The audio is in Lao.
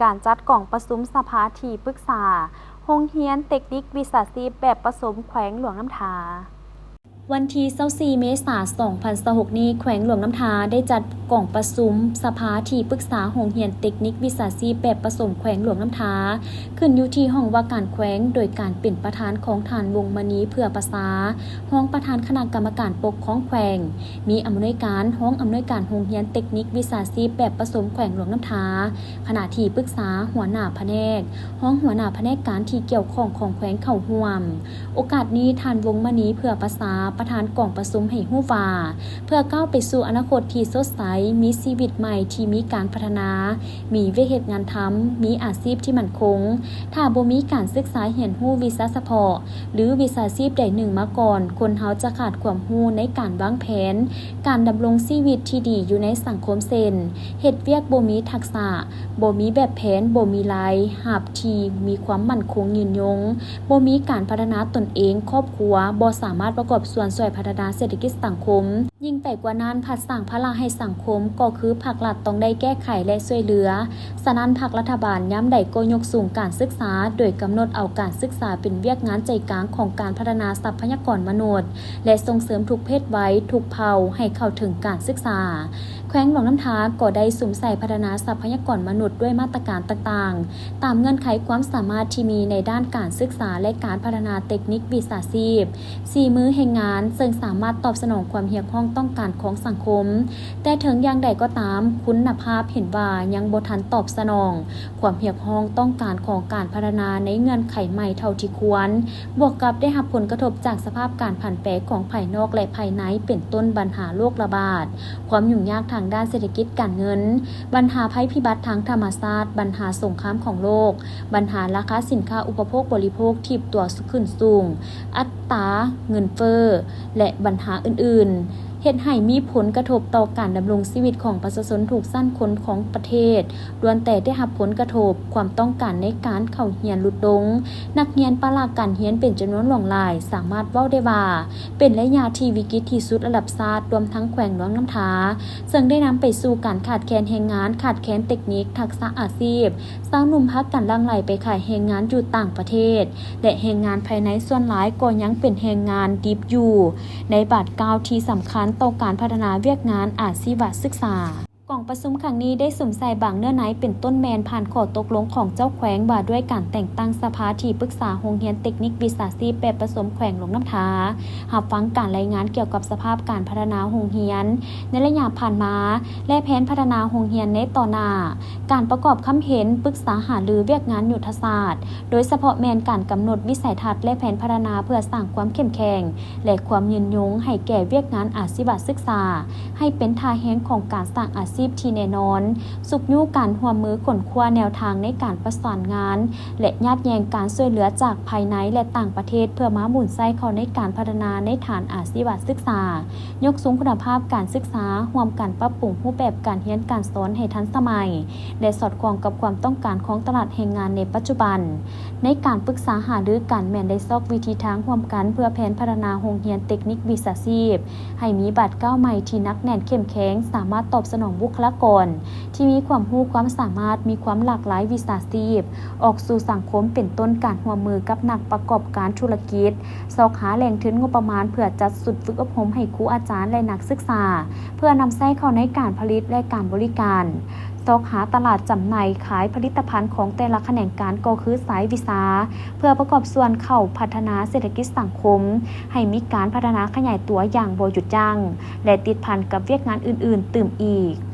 ການຈັດກອງປະຊຸມສະພາທີ່ປຶກສາໂຮງຮຽນເຕັກນິກວິຊາຊີບແບບປະສົມແຂວງຫຼວງນ້ຳທາ. ວັນທີຊາວສີ່ ເມສາ ສອງພັນຊາວຫົກ ນີ້ ແຂວງຫຼວງນ້ຳທາໄດ້ຈັດກອງປະຊຸມສະພາທີ່ປຶກສາໂຮງຮຽນເຕັກນິກວິຊາຊີບແບບປະສົມແຂວງຫຼວງນ້ຳທາ ຂຶ້ນຢູ່ທີ່ຫ້ອງວ່າການແຂວງ ໂດຍການເປັນປະທານຂອງທ່ານ ວົງມະນີ ເຜື່ອປະສາ ຮອງປະທານຄະນະກຳມະການປົກຄອງແຂວງ, ມີອຳນວຍການ, ຮອງອຳນວຍການໂຮງຮຽນເຕັກນິກວິຊາຊີບແບບປະສົມແຂວງຫຼວງນ້ຳທາ, ຄະນະທີ່ປຶກສາ, ຫົວໜ້າພະແນກ, ຮອງຫົວໜ້າພະແນກການທີ່ກ່ຽວຂ້ອງຂອງແຂວງເຂົ້າຮ່ວມ. ໂອກາດນີ້ ທ່ານ ວົງມະນີ ເຜື່ອປະສາ ປະທານກອງປະຊຸມໃຫ້ຮູ້ວ່າ ເພື່ອກ້າວໄປສູ່ອະນາຄົດທີ່ສົດໃສ, ມີຊີວິດໃໝ່ທີ່ມີການພັດທະນາ, ມີວຽກເຮັດງານທຳ, ມີອາຊີບທີ່ໝັ້ນຄົງ, ຖ້າບໍ່ມີການສຶກສາຮຽນຮູ້ວິຊາສະເພາະ ຫຼື ວິຊາຊີບໃດໜຶ່ງມາກ່ອນ, ຄົນເຮົາຈະຂາດຄວາມຮູ້ໃນການວາງແຜນການດຳລົງຊີວິດທີ່ດີຢູ່ໃນສັງຄົມ ເຊັ່ນ ເຮັດວຽກບໍ່ມີທັກສະ, ບໍ່ມີແບບແຜນ, ບໍ່ມີລາຍຮັບທີ່ມີຄວາມໝັ້ນຄົງຍືນຍົງ, ບໍ່ມີການພັດທະນາຕົນເອງ, ຄອບຄົວ, ບໍ່ສາມາດປະກອບສ່ວນຊ່ວຍພັດທະນາເສດຖະກິດສັງຄົມ. ຍິ່ງໄປກວ່ານັ້ນ, ພັດສ້າງພາລະໃຫ້ສັງຄົມ ກໍຄືພາກລັດຕ້ອງໄດ້ແກ້ໄຂ ແລະ ຊ່ວຍເຫຼືອ. ສະນັ້ນ, ພັກລັດຖະບານຍາມໃດກໍຍົກສູງການສຶກສາ, ໂດຍກຳນົດເອົາການສຶກສາເປັນວຽກງານໃຈກາງຂອງການພັດທະນາຊັບພະຍາກອນມະນຸດ ແລະ ສົ່ງເສີມທຸກເພດໄວ, ທຸກເຜົ່າໃຫ້ເຂົ້າເຖິງການສຶກສາ. ແຂວງຫຼວງນ້ຳທາກໍໄດ້ສຸມໃສ່ພັດທະນາຊັບພະຍາກອນມະນຸດດ້ວຍມາດຕະການຕ່າງໆ ຕາມເງື່ອນໄຂຄວາມສາມາດທີ່ມີໃນດ້ານການສຶກສາ ແລະ ການພັດທະນາເຕັກນິກວິຊາຊີບ, ສີມືແຮງງານ, ເຊິ່ງສາມາດຕອບສະໜອງຄວາມຮຽກຮ້ອງຕ້ອງການຂອງສັງຄົມ. ແຕ່ເຖິງຢ່າງໃດກໍຕາມ, ຄຸນນະພາບເຫັນວ່າຍັງບໍ່ທັນຕອບສະໜອງຄວາມຮຽກຮ້ອງຕ້ອງການຂອງການພັດທະນາໃນເງື່ອນໄຂໃໝ່ເທົ່າທີ່ຄວນ, ບວກກັບໄດ້ຮັບຜົນກະທົບຈາກສະພາບການຜັນແປຂອງພາຍນອກ ແລະ ພາຍໃນ, ເປັນຕົ້ນບັນຫາໂລກລະບາດ, ຄວາມຫຍຸ້ງຍາກທາງດ້ານເສດຖະກິດການເງິນ, ບັນຫາໄພພິບັດທາງທຳມະຊາດ, ບັນຫາສົງຄາມຂອງໂລກ, ບັນຫາລາຄາສິນຄ້າອຸປະໂພກບໍລິໂພກຖີບຕົວຂຶ້ນສູງ, ອັດຕາເງິນເຟີ້ ແລະ ບັນຫາອື່ນໆ ເຮັດໃຫ້ມີຜົນກະທົບຕໍ່ການດຳລົງຊີວິດຂອງປະຊາຊົນທຸກຊັ້ນຄົນຂອງປະເທດ, ລ້ວນແຕ່ໄດ້ຮັບຜົນກະທົບ, ຄວາມຕ້ອງການໃນການເຂົ້າຮຽນຫຼຸດລົງ, ນັກຮຽນປະລະການຮຽນເປັນຈຳນວນຫຼວງຫຼາຍ, ສາມາດເວົ້າໄດ້ວ່າ ເປັນໄລຍະທີ່ວິກິດທີ່ສຸດລະດັບຊາດ, ລວມທັງແຂວງຫຼວງນ້ຳທາ, ເຊິ່ງໄດ້ນຳໄປສູ່ການຂາດແຄນແຮງງານ, ຂາດແຄນເຕັກນິກ, ທັກສະອາຊີບ, ຊາວໜຸ່ມພາກັນຫຼັ່ງໄຫຼໄປຂາຍແຮງງານຢູ່ຕ່າງປະເທດ ແລະ ແຮງງານພາຍໃນສ່ວນຫຼາຍກໍຍັງເປັນແຮງງານດິບຢູ່. ໃນບາດກ້າວທີ່ສຳຄັນຕໍ່ການພັດທະນາວຽກງານອາຊີວະສຶກສາ. ກອງປະຊຸມຄັ້ງນີ້ໄດ້ສຸມໃສ່ບາງເນື້ອໃນ ເປັນຕົ້ນແມ່ນຜ່ານຂໍ້ຕົກລົງຂອງເຈົ້າແຂວງວ່າດ້ວຍການແຕ່ງຕັ້ງສະພາທີ່ປຶກສາໂຮງຮຽນເຕັກນິກວິຊາຊີບແບບປະສົມແຂວງຫຼວງນ້ຳທາ, ຮັບຟັງການລາຍງານກ່ຽວກັບສະພາບການພັດທະນາໂຮງຮຽນໃນໄລຍະຜ່ານມາ ແລະ ແຜນພັດທະນາໂຮງຮຽນໃນຕໍ່ໜ້າ, ການປະກອບຄຳເຫັນ, ປຶກສາຫາລືວຽກງານຍຸດທະສາດ, ໂດຍສະເພາະແມ່ນການກຳນົດວິໄສທັດ ແລະ ແຜນພັດທະນາເພື່ອສ້າງຄວາມເຂັ້ມແຂງ ແລະ ຄວາມຍືນຍົງໃຫ້ແກ່ວຽກງານອາຊີວະສຶກສາ, ໃຫ້ເປັນທ່າແຮງຂອງການສ້າງອາຊີບທີ່ແນ່ນອນ, ຊຸກຍູ້ການຮ່ວມມືຄົ້ນຄວ້າແນວທາງໃນການປະສານງານ ແລະ ຍາດແຍ່ງການຊ່ວຍເຫຼືອຈາກພາຍໃນ ແລະ ຕ່າງປະເທດ ເພື່ອມາໝູນໃຊ້ເຂົ້າໃນການພັດທະນາໃນຖານອາຊີວະສຶກສາ, ຍົກສູງຄຸນນະພາບການສຶກສາ, ຮ່ວມກັນປັບປຸງຮູບແບບການຮຽນການສອນໃຫ້ທັນສະໄໝ ແລະ ສອດຄ່ອງກັບຄວາມຕ້ອງການຂອງຕະຫຼາດແຮງງານໃນປັດຈຸບັນ. ໃນການປຶກສາຫາລືກັນ ແມ່ນໄດ້ຊອກວິທີທາງຮ່ວມກັນເພື່ອແຜນພັດທະນາໂຮງຮຽນເຕັກນິກວິຊາຊີບ ໃຫ້ມີບາດກ້າວໃໝ່ທີ່ໜັກແໜ້ນເຂັ້ມແຂງ, ສາມາດຕອບສະໜອງບຸກຄະລາກອນທີ່ມີຄວາມຮູ້ຄວາມສາມາດ, ມີຄວາມຫຼາກຫຼາຍວິຊາຊີບອອກສູ່ສັງຄົມ, ເປັນຕົ້ນການຮ່ວມມືກັບນັກປະກອບການທຸລະກິດ, ຊອກຫາແຫຼ່ງທຶນງົບປະມານເພື່ອຈັດຊຸດຝຶກອົບຮົມໃຫ້ຄູອາຈານ ແລະ ນັກສຶກສາ ເພື່ອນຳໃຊ້ເຂົ້າໃນການຜະລິດ ແລະ ການບໍລິການ, ຊອກຫາຕະຫຼາດຈຳໜ່າຍຂາຍຜະລິດຕະພັນຂອງແຕ່ລະຂະແໜງການ ກໍຄືສາຍວິຊາ, ເພື່ອປະກອບສ່ວນເຂົ້າພັດທະນາເສດຖະກິດສັງຄົມ ໃຫ້ມີການພັດທະນາຂະຫຍາຍຕົວຢ່າງບໍ່ຢຸດຢັ້ງ ແລະ ຕິດພັນກັບວຽກງານອື່ນໆຕື່ມອີກ.